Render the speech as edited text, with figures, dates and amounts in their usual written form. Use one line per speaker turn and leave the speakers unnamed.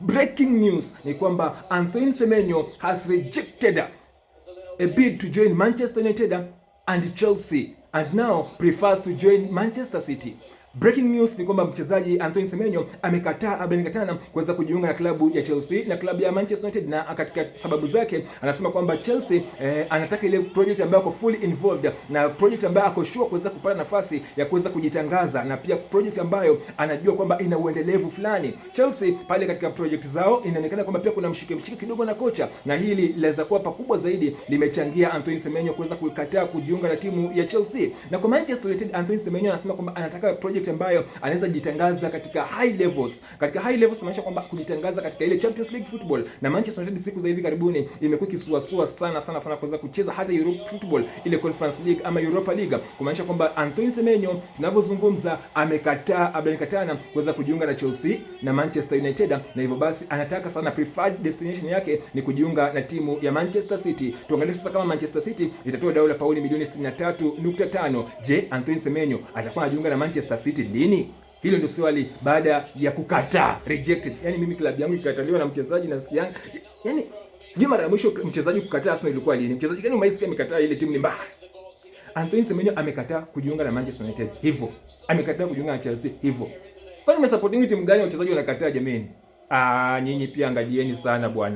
Breaking news ni kwamba Antoine Semenyo has rejected a bid to join Manchester United and Chelsea and now prefers to join Manchester City. Breaking news ni kwamba mchezaji Antoine Semenyo amekataa amekatana kuweza kujiunga na klabu ya Chelsea na klabu ya Manchester United, na katika sababu zake anasema kwamba Chelsea anataka ile project ambayo ako fully involved na project ambayo ako sure kuweza kupata nafasi ya kuweza kujitangaza na pia project ambayo anajua kwamba ina uendelevu fulani. Chelsea pale katika project zao inaonekana kwamba pia kuna mshike mshike kidogo na kocha, na hili linaweza kuwa pakubwa zaidi limechangia Antoine Semenyo kuweza kukataa kujiunga na timu ya Chelsea. Na kwa Manchester United, Antoine Semenyo anasema kwamba anataka project ambayo anaweza jitangaza katika high levels. Katika high levels maanisha kwamba kujitangaza katika ile Champions League football, na Manchester United siku za hivi karibuni imekuwa ikisuasua sana sana sana kuweza kucheza hata Europe football, ile Conference League ama Europa League, kumaanisha kwamba Antoine Semenyo tunavyozungumza amekataa kuweza kujiunga na Chelsea na Manchester United, na hivyo basi anataka sana, preferred destination yake ni kujiunga na timu ya Manchester City. Tuangalie sasa kama Manchester City itatoa dau la pauni milioni 63.5. Je, Antoine Semenyo atakuwa anajiunga na Manchester City lini? Hilo ndio swali baada ya kukataa, rejected. Yani mimi klabu yangu ikikataliwa na mchezaji nasikia, yani sijui mara ya mwisho mchezaji kukataa Arsenal ilikuwa lini? Mchezaji gani umeisikia amekataa ile timu ni mbaya? Antoine Semenyo amekataa kujiunga na Manchester United hivyo, amekataa kujiunga na Chelsea hivyo. Kwani mmesupporting timu gani wachezaji wanakataa jameni? Ah, nyinyi pia angalieni sana bwana.